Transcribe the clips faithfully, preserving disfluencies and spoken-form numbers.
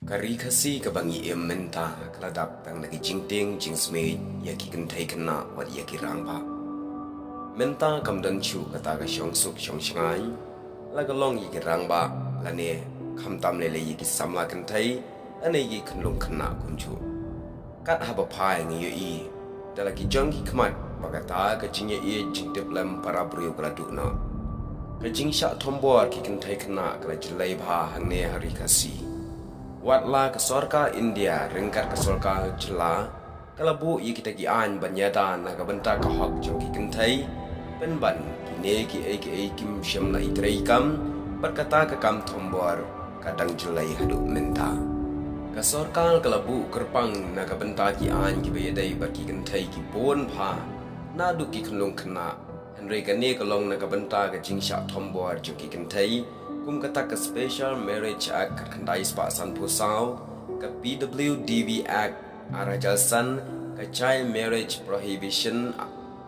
Ka ri Khasi kaba ngi im mynta ka la dap tang na ki jingtieng jingsmit ïa ki kynthei khynnah wat ïa ki rangbah. Mynta kam don shuh kata ka shongsuk shongshngaiñ la ka long ïa ki rangbah lane khamtam lei lei ïa ki samla kynthei lane ïa ki khynnah kumjuh. Kat haba phai ngi ïohi da la ki jong ki khmat ba kata ka jingïaieit jingtip lem para briew ka la duh noh. Ka jingshah thombor ki kynthei khynnah ka la jyllei bha hangne ha ri Khasi. Wat la ka sorkar India ryngkat ka sorkar jylla ka la buh ïa kita ki aiñ ban ïada na ka bynta ka hok jong ki kynthei, pynban kine kiei kiei kim shym la ïatrei kam bad kata ka kam thombor ka dang jyllei haduh mynta. Ka sorkar ka la buh kyrpang na ka bynta ki aiñ kiba ïadei bad ki kynthei ki bun bha naduh ki khynnah khynnah, hynrei kane ka long na ka bynta ka jingshah thombor jong ki kynthei, kum kata ka Special Marriage Act khatkhyndai spah sanphew saw, ka P W D V Act ar hajar san, ka Child Marriage Prohibition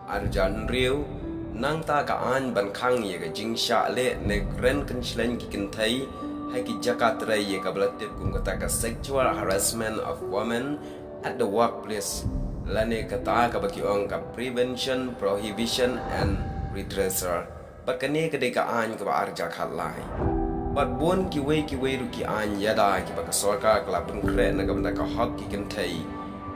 ar hajar hynriew, nangta ka aiñ ban khang ïa ka jingshah leh ne kren kynshleng ki kynthei ha ki jaka trei ïa kaba la tip kum kata ka Sexual Harassment of Women at the Workplace lane kata kaba ki ong ka Prevention, Prohibition and Redressal. Bad kane ka dei ka aiñ kaba ar hajar khatlai. Bad bun kiwei kiwei ruh ki aiñ ïada kiba ka sorkar ka la pynkhreh na ka bynta ka hok ki kynthei.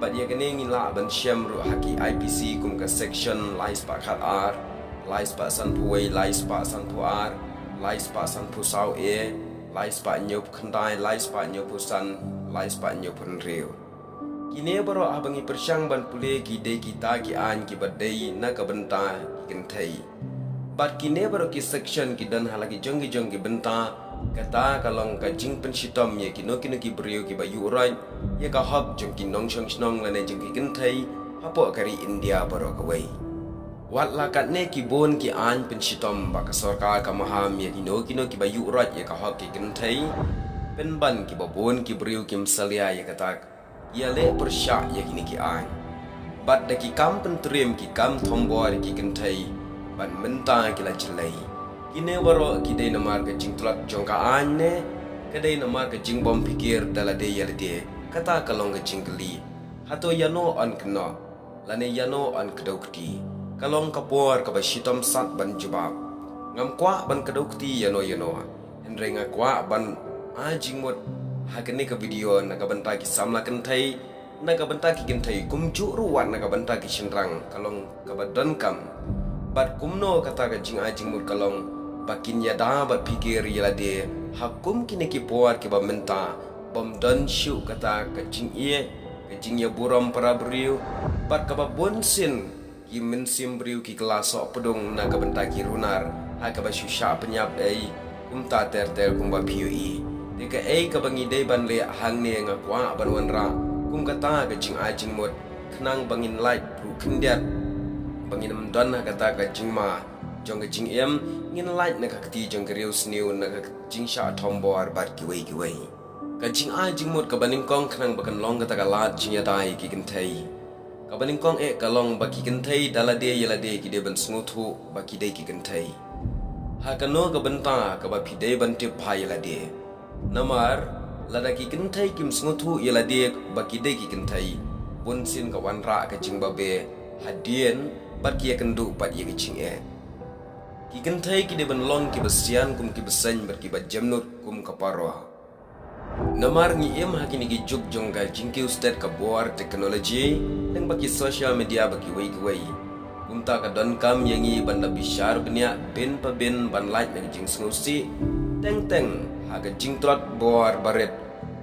Bad ïa kane ngi lah ban shem ruh ha ki I P C kum ka section lai spah khatar, lai spah sanphew wei, lai spah sanphew ar, lai spah sanphew saw A, lai spah hynñiewphew khyndai, lai spah hynñiewphew san, lai spah hynñiewphew hynriew. Kine baroh haba ngi pyrshang ban pule ki dei kita ki aiñ kiba dei na ka bynta ki kynthei. Bad kine baroh ki section ki don ha la ki jong ki jong ki bynta, kata ka long ka jingpynshitom ïa kino kino ki briew kiba ïuhroit ïa ka hok jong ki nongshong shnong lane jong ki kynthei hapoh ka ri India baroh kawei. Wat la katne ki bun ki aiñ pynshitom ba ka sorkar ka maham ïa kino kino kiba ïuhroit ïa ka hok ki kynthei, pynban kiba bun ki briew kim salia ïa kata ïaleh pyrshah ïa kine ki aiñ. Bad da ki kam pyntriem ki kam thombor ïa ki kynthei, bad mynta ki la jyllei. Kine baroh ki dei namar ka jingtlot jong ka aiñ ne ka dei namar ka jingbym pyrkhat da lade ïa lade, kata ka long ka jingkylli. Hato ïano yn kynnoh lane ïano yn kdew kti? Ka long ka por kaba shitom sat ban jubab. Ngam kwah ban kdew kti ïano ïano, hynrei nga kwah ban ai jingmut ha kane ka video na ka bynta ki samla kynthei, na ka bynta ki kynthei kumjuh ruh wat na ka bynta ki shynrang ka long kaba donkam. Bad kumno kata ka jingai jingmut ka long ba kin ïada bad pyrkhat ïa lade ha kum kine ki por kiba mynta bym don shuh kata ka jingïeit, ka jingïaburom para briew, bad kaba bun sien ki mynsiem briew ki kylla soh pdung na ka bynta ki runar ha kaba shu shah pynïap ei kumta ter ter kumba phi ïohi. Te kaei kaba ngi dei ban leh hangne nga kwah ban wanrah kum kata ka jingai jingmut khnang ba ngin lait ruh khyndiat, ba ngin ym don ha kata ka jingma jong ka jingim, ngin lait na ka kti jong ka riewsniew na ka jingshah thombor bad kiwei kiwei. Ka jingai jingmut kaba nyngkong khnang ba kan long kata ka lad jingïada ïa ki kynthei. Kaba nyngkong eh ka long ba ki kynthei da lade ïa lade ki dei ban sngewthuh ba ki dei ki kynthei. Ha kano ka bynta kaba phi dei ban tip bha ïa lade. Namar lada ki kynthei kim sngewthuh ïa lade ba ki dei ki kynthei, bun sien ka wanrah ka jingbabe hadien bad ki ïakynduh bad ïa ka jingeh. Ki kynthei ki dei ban long kiba sian kum kiba seng bad kiba jemnud kum ka parwa. Namar ngi im ha kine ki juk jong ka jingkiew stet ka bor technology, lem bad ki social media bad kiwei kiwei. Kumta ka donkam ïa ngi ban da bishar bniah bin pa bin ban lait na ka jingsngewsih teng teng ha ka jingtlot bor barit,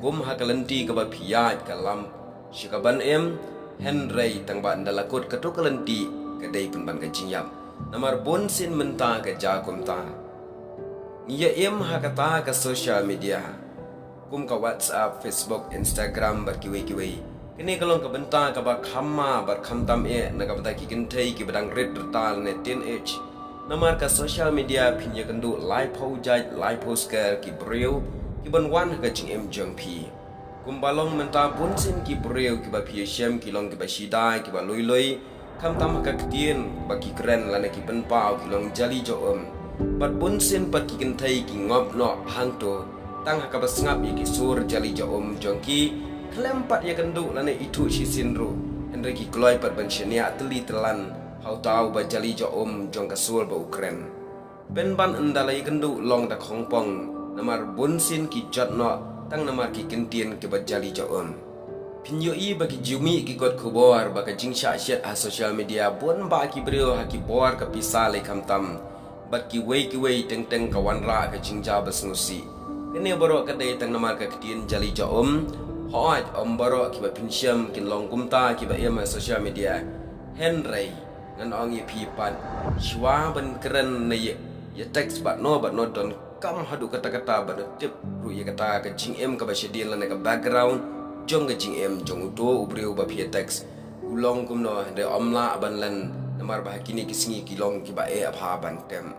kum ha ka lynti kaba phi ïaid ka lam sha kaban im, hynrei tang ba ynda la kut katto ka lynti ka dei pynban ka jingïap. Namar bun sien mynta ka jia kumta. Ngi ïa im ha kata ka social media kum ka WhatsApp, Facebook, Instagram bad kiwei kiwei. Kane ka long ka bynta kaba kham ma bad kham tam eh na ka bynta ki kynthei kiba dang rit rta lane teenage. Namar ka social media phin ïakynduh laiphew jait laiphew skhem ki briew kiban wan ha ka jingim jong phi. Kumba long mynta bun sien ki briew kiba phi ïashem ki long kiba shida kiba lui lui, khamtam ha ka ktien ba ki kren lane ki pynpaw ki long jali jong um. Bad bun sien pat ki kynthei ki ngop noh hangto Tang ha kaba sngap ïa ki sur jali ja um jong ki, khlem pat ïakynduh lane ithuh shisien ruh, hynrei ki kloi pat ban shaniah tylli tyllan ha uta uba jali ja um jong ka sur ba u kren. Pynban ynda la ïakynduh long da khongpong, namar bunsien ki jot noh tang namar ki kyntien kiba jali ja um. Phin ïohi ba ki ju mih ki kot khubor ba ka jingshah shet ha social media bun ba ki briew ha ki bor ka pisa lei khamtam, bad kiwei kiwei teng teng ka wanrah ka jingjia ba sngewsih. Kane baroh ka dei tang namar ka ktien jali ja um. Hooid, ym baroh kiba phin shem kin long kumta kiba im ha social media. Hynrei ngan ong ïa phi pat, shuwa ban kren ne ïa, ïa text bad no bad no, donkam haduh katta katta ban tip ruh ïa kata ka jingim kaba shadien lane ka background jong ka jingim jong uto u briew ba phi ïa text. U long kumno, hynrei ym lah ban len, namar ba ha kine ki sngi ki long kiba eh bha ban tem.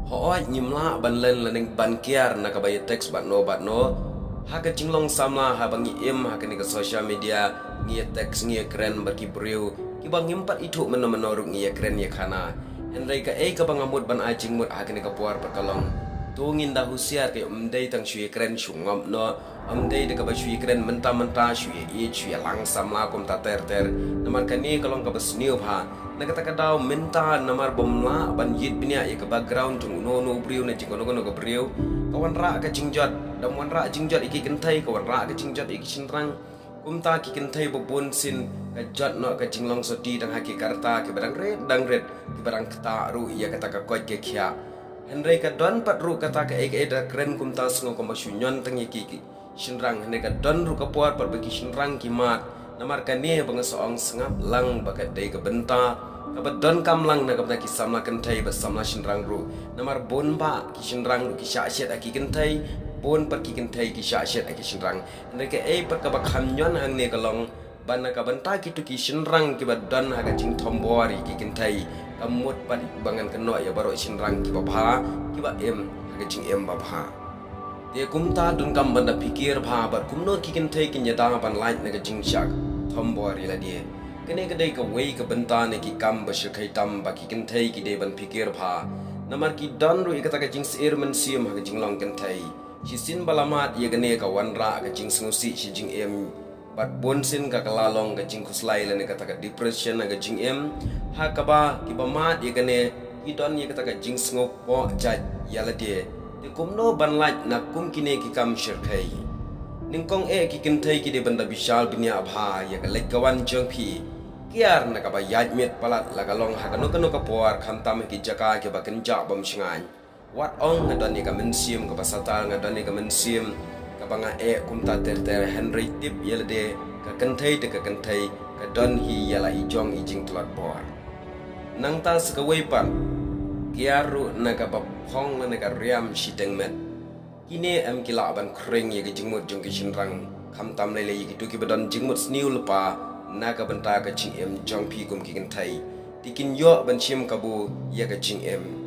Hooid, ngim lah ban len lane ban kiar na kaba ïa text bad no bad no. Ha ka jinglong samla haba ngi im ha kane ka social media, ngi ïa text, ngi ïa kren bad ki briew kiba ngim pat ithuh mynno mynno ruh, ngi ïa kren ïa khana. Hynrei kaei kaba nga mut ban ai jingmut ha kane ka por pat ka long, to ngin da husiar, ka ym dei tang shu ïa kren shu ngop noh, ym dei da kaba shu ïa kren mynta mynta, shu ïa ïeit, shu ïa lang samla kumta ter ter. Namar kane ka long kaba sniew bha. Na kata ka daw mynta, namar bym lah ban ïit bniah ïa ka background jong uno uno u briew ne jong kano kano ka briew, ka wanrah ka jingjot. Dang wanrah jingjot ïa ki kynthei, ka wanrah ka jingjot ïa ki shynrang. Kumta ki kynthei ba bunsien ka jot noh ka jinglong soti dang ha ki karta kiba dang rit dang rit, kiba dang ktah ruh ïa kata ka koit ka khiah. Hynrei ka don pat ruh kata kaei kaei da kren kumta sngew kumba shu ñion tang ïa ki, ki shynrang, hynrei ka don ruh ka por pat ba ki shynrang ki mad. Namar kane ba nga sa ong, sngap lang ba ka dei ka bynta kaba donkam lang na ka bynta ki samla kynthei bad samla shynrang ruh. Namar bun ba ki shynrang ruh ki shah shet ha ki kynthei, bun pat ki kynthei ki shah shet ha ki shynrang. Hynrei kaei pat kaba kham ñion hangne ka long ba na ka bynta kito ki shynrang kiba don ha ka jingthombor ïa ki kynthei, ka mut pat ba ngan kynnoh ïa baroh shynrang kiba bha, kiba im ha ka jingim ba bha. Te kumta donkam ban da phikir bha bad kumno ki kynthei kin ïada ban lait na ka jingshah thombor ïa lade. Kane ka dei kawei ka bynta ne ki kam ba shyrkhei tam ba ki kynthei ki dei ban phikir bha. Namar ki don ruh ïa kata ka jingsyier mynsiem ha ka jinglong kynthei. Shisien ba la mad ïa kane ka wanrah ka jingsngewsih sha jingim, bad bunsien ka, ka la long ka jingkhuslai lane kata ka depression ha ka jingim. Ha kaba kiba mad ïa kane ki don ïa kata ka jingsngewpoh jait ïa lade. Te kumno ban lait na kum kine ki kam shyrkhei? Nyngkong eh ki kynthei ki dei ban da bishar bniah bha ïa ka leit ka wan jong phi. Kiar na kaba ïaid miet palat, la ka long ha kano kano ka por, khamtam ha ki jaka kiba kynjah bym shngaiñ. Wat ong nga don ïa ka mynsiem kaba satar, nga don ïa ka mynsiem kaba nga eh kumta ter ter, hynrei tip ïa lade, ka kynthei te ka kynthei ka don hi ïa la i jong i jingtlot bor. Nangta sa kawei pat, kiar ruh na kaba phong lane ka riam shiteng met. Kine em ki lah ban khring ïa ka jingmut jong ki shynrang, khamtam lei lei ïa kito kiba don jingmut sniew lypa na ka bynta ka jingim jong phi kum ki kynthei. Te kin ïoh ban shim kabu ïa ka jingim.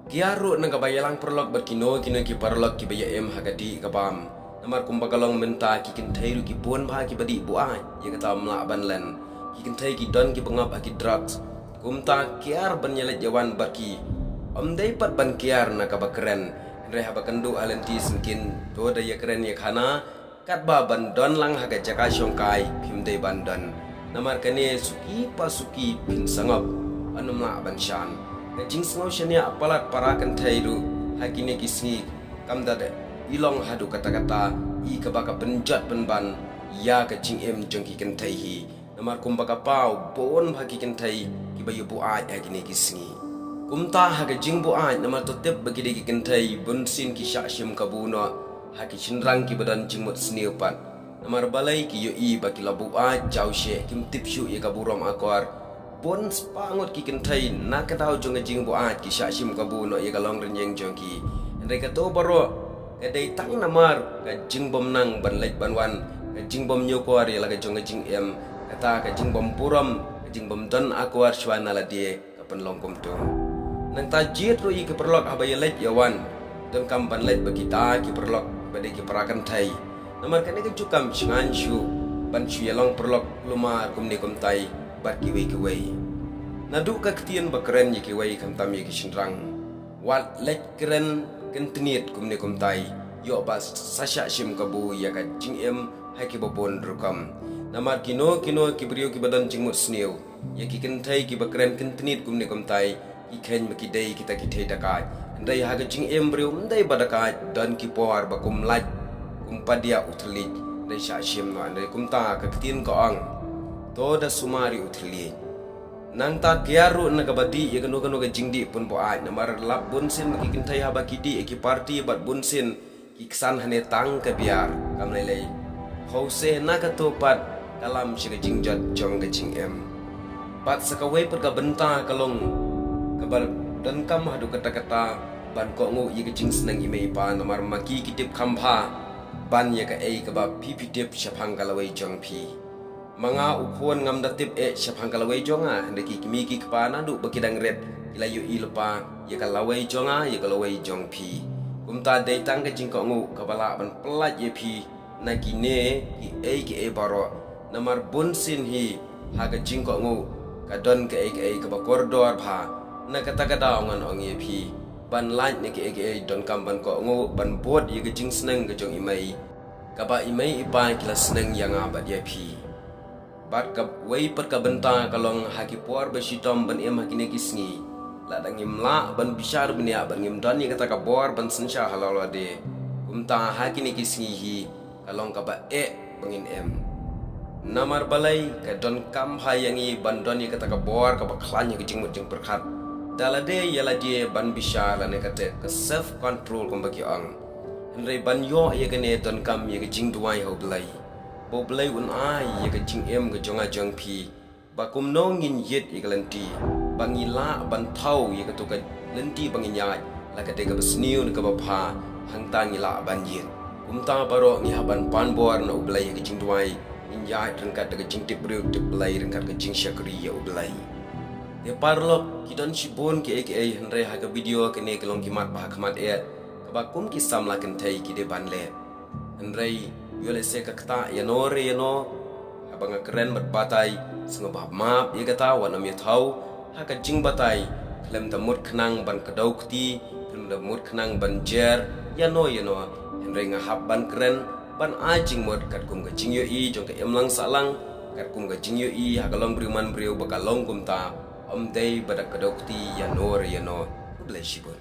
Kiar ruh na kaba ïalang paralok bad kino kino ki paralok kiba ïa im ha ka dih ka bam. Namar kumba ka long mynta, ki kynthei ruh ki bun bha kiba dih buaid, ïa kata ym lah ban len. Ki kynthei ki don kiba ngop ha ki drugs. Kumta kiar ban ïaleit ïawan bad ki, ym dei pat ban kiar na kaba kren. Hynrei haba kynduh ha lynti syngkien, to da ïakren ïakhana. Katba ban don lang ha ka jaka shongkai, phim dei ban don. Namar kane suki pa suki phin sngap, ym lah ban shan. Ka jingsngew shaniah palat para kynthei ruh ha kine ki sngi kam da dei i long haduh katta katta, i kaba ka pynjot pynban ïa ka jingim jong ki kynthei hi. Namar kumba ka paw, bun bha ki kynthei kiba ïa buaid ha kine ki sngi. Kumta ha ka jingbuaid, namar to tip ba ki dei ki kynthei, bunsien ki shah shim kabu noh ha ki shynrang kiba don jingmut sniew pat. Namar balei? Ki ïohi ba ki la buaid jaw sheh, kim tip shuh ïa ka burom akor. Bun spah ngut ki kynthei na ka daw jong ka jingbuaid ki shah shim kabu noh ïa ka longrynïeng jong ki. Hynrei kato baroh ka dei tang namar ka jingbym nang ban leit ban wan, ka jingbym ñiewkor ïa la ka jong ka jingim, kata ka jingbym burom, ka jingbym don akor shuwa na lade, ka pynlong kumto. Nangta jied ruh ïa ki paralok haba ïaleit ïawan, donkam ban leit bad kita ki paralok ba dei ki para kynthei. Namar kane ka ju kam shngaiñ shuh ban shu ïalong paralok kulmar kumne kumtai bad kiwei kiwei. Naduh ka ktien ba kren ïa kiwei khamtam ïa ki shynrang. Wat leit kren kyntniet kumne kumtai. ïoh ba sa shah shim kabu ïa ka jingim ha kiba bun rukom. Namar kino kino ki briew kiba don jingmut sniew ïa ki kynthei kiba kren kyntnit kumne kumtai, ki kheiñ ba ki dei kita ki thei dakaid. Hynrei ha ka jingim briew ym dei ba dakaid, don ki por ba kum lait kum padiah u thylliej, hynrei shah shim noh. Hynrei kumta ka ktien ka ong, to da sumar ïa u thylliej. Nangta kiar ruh na kaba dih ïa kano kano ka jingdih pun buaid, namar lap bunsien ba ki kynthei haba ki dih ïa ki party bad bunsien ki ksan hane tang ka biar, kam lei lei. Hau se na kato pat ka lam sha ka jingjot jong ka jingim. Bad sa kawei pat ka bynta ka long kaba donkam haduh katta katta ban kohnguh ïa ka jingsneng i mei i pa, namar ma ki ki tip kham bha ban ïa kaei kaba phi phi tip shaphang ka lawei jong phi. Ma nga u khun ngam da tip eh shaphang ka lawei jong nga, hynrei ki kmie ki kpa naduh ba ki dang rit ki la ïohi lypa ïa ka lawei jong nga, ïa ka lawei jong phi. Kumta dei tang ka jingkohnguh kaba lah ban pyllait ïa phi na kine kiei kiei baroh. Namar bunsien hi ha ka jingkohnguh ka don kaei kaei kaba kordor bha. Na kata ka daw ngan ong ïa phi, ban lait na kiei kiei donkam ban kohnguh, ban bud ïa ka jingsneng ka jong i mei, kaba i mei i pa ki la sneng ïa nga bad ïa phi. Bad kawei pat ka bynta ka long ha ki por ba shitom ban im ha kine ki sngi, lada ngim lah ban bishar bniah bad ngim don ïa kata ka bor ban synshar halor lade, kumta ha kine ki sngi hi ka long kaba eh ba ngin im. Namar balei? Ka donkam bha ïa ngi ban don ïa kata ka bor kaba khlaiñ ha ka jingmut jingpyrkhat. Da lade ïa lade ban bishar lane kata ka self control kumba ki ong. Hynrei ban ïoh ïa kane donkam ïa ka jingduwai ha U Blei, ba U Blei un ai ïa ka jingim ka jong nga jong phi, ba kumno ngin ïit ïa ka lynti, ba ngi lah ban thaw ïa kato ka lynti ba ngin ïaid, la ka dei kaba sniew ne kaba bha, hangta ngi lah ban ïit. Kumta baroh ngi hap ban pan bor na U Blei ha ka jingduwai, ngin ïaid ryngkat da ka jingtip briew tip Blei, ryngkat ka jingshakri ïa U Blei. Te paralok, ki don shibun kiei kiei, hynrei ha ka video kane ki long ki mat ba ha khmat eh, kaba kum ki samla kynthei ki dei ban leh. Hynrei ïoh lehse ka ktah ïano re ïano, haba nga kren bad batai, sngewbha map ïa kata, wat nym ïathaw ha ka jingbatai. Khlem da mut khnang ban kdew kti, khlem da mut khnang ban jer ïano ïano, hynrei nga hap ban kren ban ai jingmut katkum ka jingïohi jong ka imlang sahlang, katkum ka jingïohi ha ka longbriew manbriew ba ka long kumta. Ym dei ba da kdew kti ïano re ïano. Khublei shibun.